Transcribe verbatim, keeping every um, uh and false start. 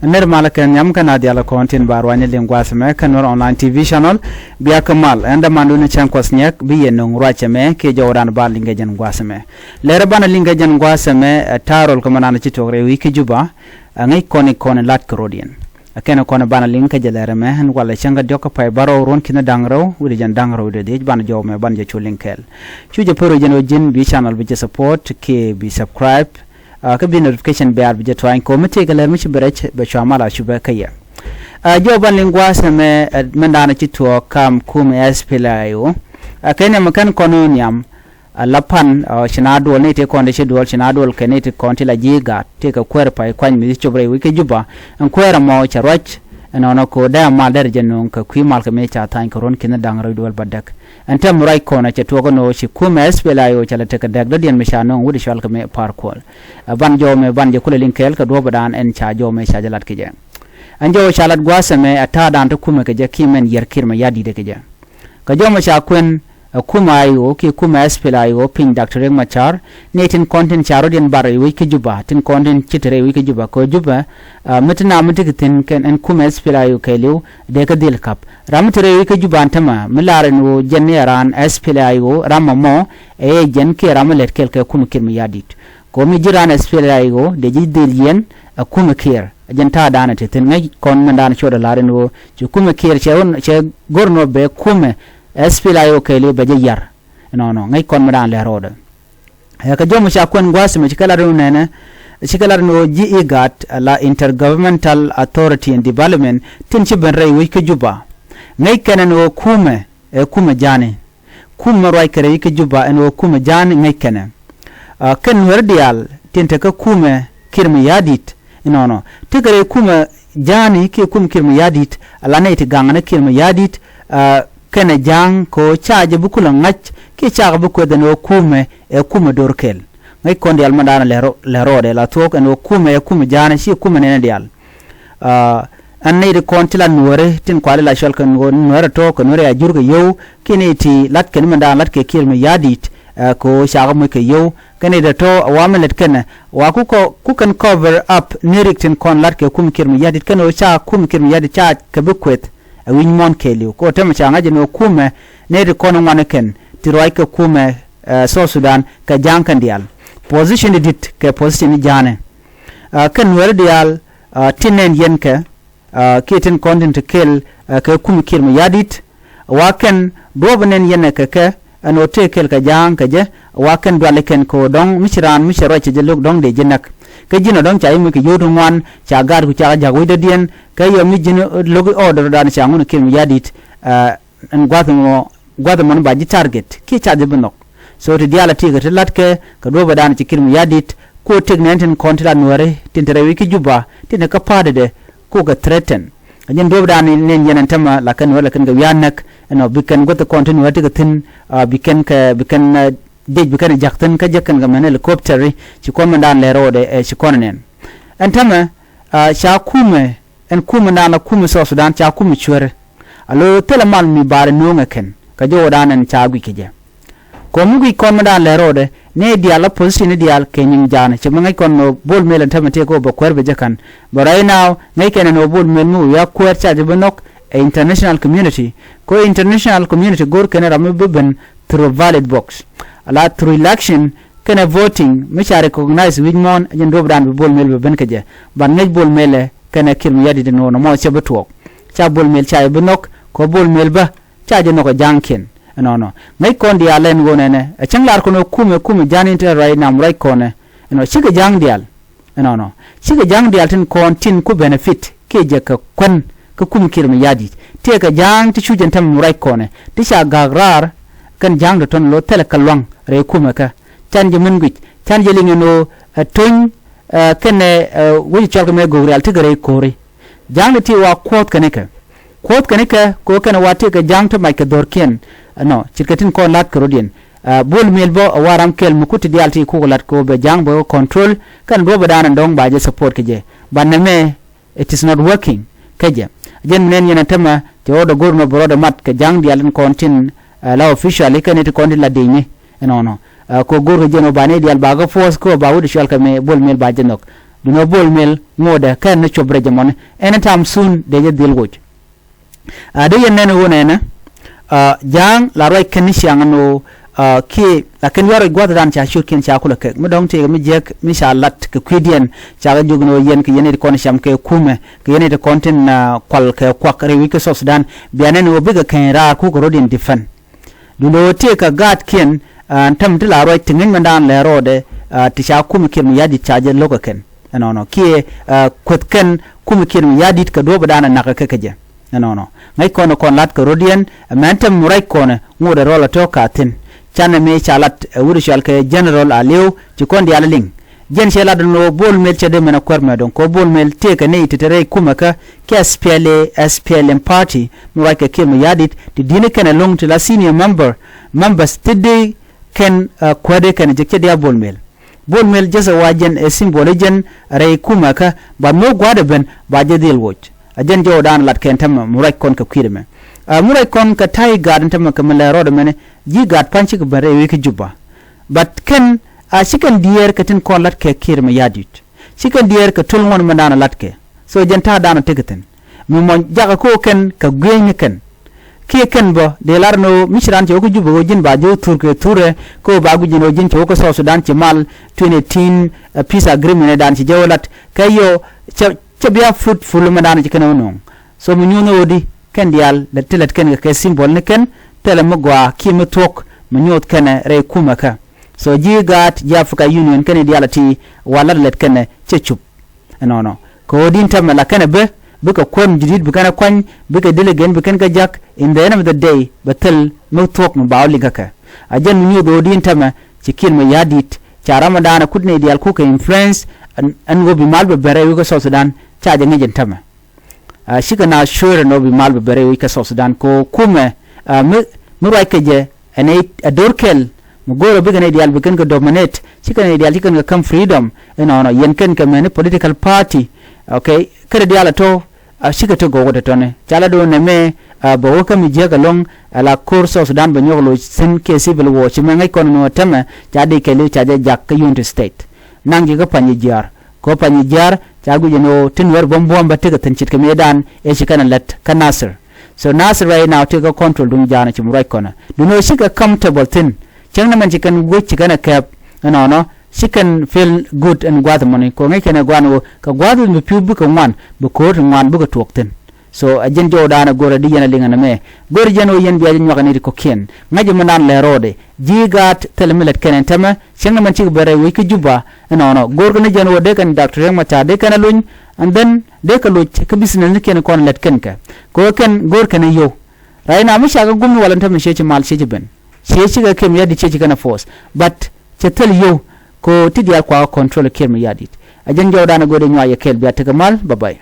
Nɛr malä kɛ nhiam kä na dial kɔn tin ba ruany liŋ gua̱a̱th ɛmɛ kä Nuer Online T V channel. Bia kä mal ɛn dämandu ni cäŋ kuɔth nyɛk bi yɛ nuŋ ruac ɛmɛ kiɛ jɔwdan ba liŋ kɛ jɛn gua̱a̱th ɛmɛ. Lɛr banɛ liŋ kɛ jɛn gua̱a̱th ɛmɛ ɛ ta̱a̱ rol kä mɛ nan ci tuɔk rɛy wi̱i̱ kä Juba. Ɛ ŋäc kɔn i̱ kɔn ilat kɛ rot yɛn. Ɛ kɛn kɔn i̱ banɛ liŋ kä jɛ lɛr ɛmɛ ɛn walɛ cäŋ kä diɔ̱k kä pay bärɔw ruɔ̱n ki̱n da̱ŋ rɛw wi̱cdɛ jɛn da̱ŋ rɛw wi̱cdɛ dhiec banɛ jɔw ɛmɛ banɛ jɛ cu liŋ kɛɛl. Cu jɛ pär wi̱c jɛn ɣöö ji̱n bi channel bi jɛ support kiɛ bi subscribe. Kä bi notification bell bi jɛ tuany kɛ ɣöö mi tëëkɛ lɛr mi ci bi rɛc bɛ cua mal a cupɛ kä yɛ. Jɔw ban liŋ gua̱a̱th ɛmɛ mɛn da̱a̱n ci tuɔɔk kam kum ɛ S P L A I O. Kɛ nhiam kɛn kɔn ɣöö nhiam la pan ci na duɔl ni ti kɔn ti ci duɔl ci na duɔl kɛ ni ti kɔn ti la ji̱ gaat ti kɛ kuäär pay kuany mi ci cop rɛy wi̱c kä Juba. Ɛn kuäär ɛmɔ cɛ ruac ɛnɔnɔ kɛ ɣöö dee mal derɛ jɛ nuŋ kɛ kui̱ mal kɛ mi ca tha̱a̱ny kɛ ruɔ̱n ki̱n da̱ŋ rɛw duɔl bädäk. Ɛn tɛm ruac kɔn ɛ cɛ tuɔɔk ɛn ɣöö ci kum ɛ S P L A I O cɛ la tekɛ dɛk dɔ̱diɛn mi ca nööŋ wi̱cdɛ cɔal kɛ mi par kuɔl. Ɛ ban jɔw mɛ ban jɛ kulɛ liŋ kɛɛl kɛ duɔ̱ɔ̱p ɛ daan ɛn ca jɔw mɛ ca jɛ lat kɛ jɛ. Ɛn jɔw ca lat gua̱a̱th ɛmɛ ɛ ta̱a̱ daan ti kumɛ kɛ jɛ kiɛ mɛn yɛr kiɛr mɛ ya̱ di̱t ɛ kɛ jɛ. Kɛ jɔw mɛ ca kuɛn ɛ kumɛ I O kiɛ kumɛ S P L A I O piny Doctor Riek Machar ni tin kɔn tin ca rɔ̱diɛn bar i̱ wec kä Juba tin kɔn tin ci te rɛy wec kä Juba kɛ Juba. Mi ti na mi ti kɛ thi̱n kɛn ɛn kumɛ S P L A I O kɛɛliw dee kä dhil kap ram mi te rɛy wec kä Juba ɛn tämɛ mi lar ɛn ɣöö jɛn ni ɛ raan S P L A I O ram ɛmɔ ɛ yɛ jɛn kiɛ ram mi lɛt kɛl kɛ kumɛ kiɛr mi ya̱ di̱t. Kɛ ɣöö mi ji̱ raan S P L A I O dee ji̱ dhil yɛn ɛ kumɛ kiɛr ɛ jɛn ta̱a̱ daanɛ te thi̱n ŋäc kɔn mɛn daanɛ cuɔt ɛ la̱r ɛn ɣöö ci kumɛ kiɛr cɛ go̱r ɛn ɣöö bɛ kumɛ S P L A I O kɛɛliw bɛ jɛ ya̱r. Ɛnɔnɔ ŋäc kɔn mɛn daanɛ lɛr rɔɔdɛ. Ɛ kɛ jɔw mɛ ca kuɛn gua̱a̱th mɛ ci kɛ lat ɛn ɣöö nɛnɛ ci kɛ lat ɛn ɣöö ji̱ IGAD la Intergovernmental Authority and Development tin ci ben rɛy wec kä Juba. Ŋäc kɛn ɛn ɣöö kumɛ ɛ kumɛ ja̱a̱ni. Kumɛ ruac kɛ rɛy kä Juba ɛn ɣöö kumɛ ja̱a̱ni ŋäc kɛnɛ. Kɛn Nuɛr diaal tin te kä kumɛ kiɛr mi ya̱ di̱t. Inɔnɔ tekɛ rɛy kumɛ ja̱a̱ni kiɛ kumɛ kiɛr mi ya̱ di̱t ala nɛy ti gaŋ ni kiɛr mi ya̱ di̱t. Kɛnɛ ja̱a̱ŋ kɛ ɣöö ca jɛ bi kulɛ ŋa̱c kiɛ cakɛ bi kueth ɛn ɣöö kumɛ ɛ kumɛ do̱r kɛl. Ŋäc kɔn diaal mɛn daanɛ lɛ rɔɔdɛ la thuɔ̱k ɛn ɣöö kumɛ ɛ kumɛ ja̱a̱ni ci kumɛ nɛnɛ diaal. Ɛn nɛy ti kɔn ti la nuääri tin kuali la cɔl kɛ nuääri tɔ̱ kɛ nuääri a jur kɛ yio̱w kiɛ nɛy ti lat kɛn mɛn da̱a̱n lat kɛ kiɛr mi ya̱ di̱t. Kɛ ɣöö cakɛ moc kɛ yio̱w kɛ nɛy ti tɔ̱ a wa mi lät kɛnɛ wa ku kɛn cover up ni rik tin kɔn lat kɛ kum kiɛr mi ya̱ di̱t kɛn ɣöö ca kum kiɛr mi ya̱ di̱t ca kɛ bi kueth. Ɛ wi̱c muɔ̱ɔ̱n kɛɛliw kɛ ɣöö tämɛ ca ŋa̱c ɛn ɣöö kumɛ nɛy ti kɔn ŋuan kɛn ti ruac kɛ kumɛ South Sudan kɛ ja̱a̱ŋ kɛn diaal. Position di̱t kɛ position ja̱a̱nɛ. Kɛn Nuɛr diaal tin nɛn yɛn kɛ kiɛ tin kɔn tin te kɛl kɛ kum kiɛr mi ya̱ di̱t. Wa kɛn duɔ̱ɔ̱p nɛn yɛn ɛ kɛ kɛ ɛn ɣöö tëë kɛl kɛ ja̱a̱ŋ kɛ jɛ. Wa kɛn duali kɛn kɛ ɣöö dɔ̱ŋ mi ci raan mi cɛ ruac cɛ jɛ lo̱k dɔ̱ŋ dee ji̱ näk. Kä ji̱n ɔ dɔ̱ŋ ca ji̱ moc kɛ yio̱w ti ŋuan ca gaatku cakɛ ja̱k wecdädiɛn. Kä yɔ mi ji̱n lo̱k order dan ca ŋun kiɛr mi ya̱ di̱t. Ɛn gua̱th mɔ gua̱th mɔni ba ji̱ target kiɛ ca ji̱ bi nhɔk. So ti diaal a ti kɛ ti la̱tkɛ kɛ duɔ̱ɔ̱p ɛ dan ci kiɛr mi ya̱ di̱t. Ku tëk nɛn tin kɔn ti la nuääri tin te rɛy wec kä Juba tin te kä pa̱a̱tdɛ ku kɛ threaten. Ɛ jɛn duɔ̱ɔ̱p dan nɛn yɛn ɛn tämɛ la kɛn wä la kɛn kɛ wiaa näk ɛnɔ bi kɛn guäth kɔn ti nuääri ti kɛ thi̱n. Bi kɛn kɛ bi kɛn dec bi kɛn ja̱k thi̱n kä jek kɛn kɛ mɛn helicopter ci kɔn mɛn dan lɛ rɔɔdɛ ɛ ci kɔn nɛn. Ɛn tämɛ ca kumɛ ɛn kumɛ dan la kumɛ South Sudan ca kumɛ cuäri. A lo̱ thilɛ mal mi baari nuɔ̱ŋɛ kɛn kɛ jɔwä dan ɛn ca guic kɛ jɛ. Kɔn mi guic kɔn mi dan lɛ rɔɔdɛ ni diaal la position ni diaal kɛ nyiŋ ja̱a̱n cɛ mi ŋäc kɔn nɔ Bol Mel ɛn tämɛ tëë kɛ wä bɛ kuäär bɛ jɛ ka̱n. But right now ŋäc kɛn ɛn wä Bol Mel mi wä wiaa kuäär ca jɛ bi nhɔk ɛ international community. Kɛ international community go̱r kɛn ram mi bi ben through ballot box. Ala through election kɛnɛ voting mi ca recognize wi̱c muɔ̱ɔ̱n ɛ jɛn duɔ̱ɔ̱p dan bi Bol Mel bi ben kɛ jɛ. Ban ŋäc Bol Mel ɛ kɛnɛ kiɛr mi ya̱ di̱t ɛn ɣöö nɔmɔ cɛ bi tuɔɔk. Ca Bol Mel ca jɛ bi nhɔk kɛ Bol Mel bä ca jɛ nhɔk ɛ ja̱a̱ŋkiɛn. Ɛnɔnɔ ŋäc kɔn diaal ɛn ɣöö nɛnɛ ɛ cäŋ lar kɔn ɛ kumɛ kumɛ ja̱a̱n in te ruac nam ruac kɔnɛ. Ɛnɔ cikɛ ja̱a̱ŋ diaal. Ɛnɔnɔ cikɛ ja̱a̱ŋ diaal tin kɔn tin ku benefit kiɛ jɛ kɛ kuän kä kum kiɛr mi ya̱ di̱t. Tëëkɛ ja̱a̱ŋ ti cu jɛn tämɛ mi ruac kɔnɛ ti ca ga̱a̱k raar. Kɛn ja̱a̱ŋ ti tɔn lo̱ thilɛ kɛ lua̱ŋ rɛy kumɛ kä can jɛ min guic can jɛ liŋ ɛn ɣöö ɛ töny kɛnɛ wec cɔl kɛ mɛ go̱o̱k rial tekɛ rɛy ko̱ri. Ja̱a̱ŋ ti ti wa kuɔ̱th kɛn ikɛ kuɔ̱th kɛn ikɛ kɛ ɣöö kɛn wa tekɛ ja̱a̱ŋ ti mac kɛ dho̱rkiɛn. Ɛnɔ ce̱tkɛ tin kɔn la̱t kɛ rɔ̱diɛn. Bol Mel bä ɛ wa ram kɛl mi kut ti diaal ti kuk la̱t kɛ ɣöö bɛ ja̱a̱ŋ bɛ control kɛn duɔ̱ɔ̱p ɛ daanɛ dɔ̱ŋ ba jɛ support kɛ jɛ. Banɛ mɛ it is not working kä jɛ. Jɛn mi nɛn yɛn ɛ tämɛ cɛ rɔɔdɛ go̱r nɔ bɛ rɔɔdɛ mat kɛ ja̱a̱ŋ diaal tin kɔn tin la officially kɛn ti kɔn tin la di̱cni. Ɛnɔnɔ kɛ go̱r kɛ jɛn ɔ ba nɛy diaal ba kä force kä ɔ ba wut cɔal kɛ mi Bol Mel ba jɛ nhɔk. Duundɛ Bol Mel ŋotdɛ kɛn ni cop rɛc ɛmɔni. Anytime soon dee jɛ dhil woc. A dee yɛn nɛn ɣöö nɛnɛ, a, Ja̱a̱ŋ la ruac kɛn ni ciaŋ ɛn ɣöö, a, kiɛ la kɛn yuar ruac gua̱thdan ca ciötkiɛn ca kulɛ kɛk. Mi dɔ̱ŋ tëëkɛ mi jiäk mi ca lat kɛ kui̱diɛn ca kɛ jiök ɛn ɣöö yɛn kɛ yɛn nɛy ti kɔn cam kɛ kumɛ, kɛ yɛn nɛy ti kɔn tin, a, kual kɛ kuak rɛy wi̱c kä South Sudan. Bia nɛn ɣöö bikɛ keny raar kukɛ rɔ̱diɛn defend. Duundɛ ɣöö tëëkɛ gaatkiɛn, a, ɛn täämɛ ti la ruac ti ŋäc mɛndan lɛ rɔɔdɛ, a, ti ca kumɛ Kiir Mayardit ca jɛ lo̱k ɛ kɛn. Ɛnɔnɔ kiɛ, a, kueth kɛn kumɛ Kiir Mayardit kɛ duɔ̱ɔ̱pdan ɛ nakä kɛ kɛ jɛ. Ɛnɔnɔ ŋäc kɔn ɛ kɔn la̱t kɛ rɔ̱diɛn, ɛ mɛn täämɛ mi ruac kɔn ɛ ŋotdɛ rɔl ɛ tɔ̱ ka thi̱n. Canɛ mëë ca lat ɛ wut ɛ cɔal kɛ General Aliu ci kɔn diaal ɛ liŋ. Jɛn cɛ lat ɛn ɣöö Bol Mel cɛ dee mɛn ɛ kuäär mɛ dɔ̱ŋ kɛ ɣöö Bol Mel tëëkɛ nɛy ti te rɛy kumɛ kä kɛ S P L A, S P L M party mi ruac kɛ Kiir Mayardit ti di̱n kɛn ɛlɔ̱ŋ ti la senior member, members ti dee kɛn, a, kuäärdi kɛn jek cɛ diaal Bol Mel. Bol Mel jɛth ɛ wa jɛn ɛ symbol ɛ jɛn rɛy kumɛ kä, but mi wä gua̱a̱dɛ ben ba jɛ dhil woc. A jɛn jɔwdan lat kɛn täämɛ mi ruac kɔn kɛ kui̱dɛ mɛ. A, mi ruac kɔn kɛ ta̱y gaat ɛn täämɛ kɛ mi lɛ rɔɔdɛ mɛnɛ ji̱ gaat pa̱ny cikɛ ben rɛy wi̱i̱ kä Juba. But kɛn, a, ci kɛn diɛɛr kɛ tin kɔn la̱t kɛ Kiir Mayardit. Ci kɛn diɛɛr kɛ to̱l ŋuɔ̱n mɛndan ɛ la̱t kɛ. So jɛn ta̱a̱dan ɛ tekɛ thi̱n. Mi mɔ jakä ko̱o̱k kɛn kɛ gui̱eeny ni kɛn. Kiɛ kɛn bä dee lar ni ɣöö mi ci raan cɛ wä kä Juba ɣöö ji̱n ba jɛ wä thur kɛ thurɛ, kä ɣöö ba guic jɛn ɣöö ji̱n cɛ wä kä South Sudan ci mal twenty eighteen, a, peace agreement ɛ daan ci jɛ wä lat kɛ yɔ cɛ, cɛ bia fruitful mɛndan ci kɛn wä nööŋ. So mi nyuuth ni ɣöö di kɛn diaal lät ti lät kɛn kɛ kɛ symbol ni kɛn thilɛ mi gɔaa kiɛ mi thuɔ̱k mi nyuuth kɛnɛ rɛy kumɛ kä. So ji̱ gaat ji̱ Africa Union kɛn i̱ diaal a ti wa lat lät kɛnɛ cɛ cup. Ɛnɔnɔ kɛ ɣöö di̱n täämɛ la kɛnɛ bä bikɛ kuäär mi judit bi kɛnɛ kuany bikɛ delegate bi kɛn kɛ ja̱k in the end of the day bɛ thil mi thuɔ̱k mi ba wä liŋ kä kɛ. A jɛn mi nyuuth ɣöö di̱n täämɛ ci Kiir Mayardit ca ram mi daanɛ kut nɛy diaal kukɛ influence ɛn, ɛn ɣöö bi mal bɛ ben rɛy wi̱i̱ kä South Sudan ca jɛ ŋi̱c ɛn täämɛ. A, cikɛ na sure nɔ bi mal bɛ ben rɛy wi̱c kä South Sudan kɛ ɣöö kumɛ, a, mi, mi ruac kɛ jɛ ɛn ɛ, ɛ do̱r kɛl mi go̱o̱rä bikɛ nɛy diaal bi kɛn kɛ dominate, cikɛ nɛy diaal ci kɛn kɛ käm freedom. Inɔnɔ yɛn kɛn kɛ mɛni political party. Okay, kɛn diaal ɛ tɔ̱, a, cikɛ te gɔw kɛ te tɔ̱ni ca la do̱n nɛmɛ, a, bɛ wä kä mi jiäk ɛlɔ̱ŋ, a, la ko̱r South Sudan bɛ nyɔk loc thi̱n kiɛ civil war ci mɛ ŋäc kɔn nɔ täämɛ ca dee kɛɛliw ca jɛ jak kä Unity State. Naŋ ji̱ kä Pany Jiaar kɛ ɣöö Pany Jiaar ca guic ɛn ɣöö ti Nuäär buɔ̱m buɔ̱m bä tekɛ thi̱n ce̱tkɛ mëëdan ëë ci kɛn ɛ lät kä Nasir. So Nasir right now tekɛ control duŋ ja̱a̱n ci mi ruac kɔnɛ duŋ ɣöö cikɛ comfortable thi̱n. Cäŋ ni mɛn ci kɛn guic ci kɛn ɛ kɛɛp ɛnɔnɔ ci kɛn feel good ɛn gua̱a̱th ɛmɔni kɛ ɣöö ŋäc kɛn ɛ gua̱a̱n ɣöö kɛ gua̱a̱th mi pi̱w bikɛ ŋuan bi ko̱o̱r ti ŋuan bikɛ tuɔɔk thi̱n. So ɛ jɛn jɔwdan ɛ go̱rɛ di yɛn ɛ liŋ ɛn ɛmɛ. Go̱rɛ jɛn ɣöö yɛn bia jɛ nyuak ɛ nɛy ti kɔ̱kiɛn ŋa̱c ɛmɛ nan lɛ ro̱o̱dɛ. Ji̱ gaat thilɛ mi lät kɛn ɛn täämɛ cieŋ ni mɛn cikɛ ben rɛy wi̱c kä Juba. Ɛnɔnɔ go̱rkɛ ni jɛn ɣöö dee kɛn Doctor Riek Machar dee kɛn ɛ luny. And then dee kɛ loc kä business ni kiɛn kɔn lät kɛn kɛ kɛ ɣöö kɛn go̱rkɛ ni yio̱w. Right now mi ca kɛ gum ni wal ɛn täämɛ ciec ci mal ciec ci ben ciec cikɛ Kiir Mayardit ciec ci kɛn ɛ force. But cɛ thil yio̱w kɛ ɣöö ti diaal kua kɛ control Kiir Mayardit. Ɛ jɛn jɔwdan ɛ go̱rɛ nyuak yɛ kɛɛl bia tekɛ mal. Bye bye.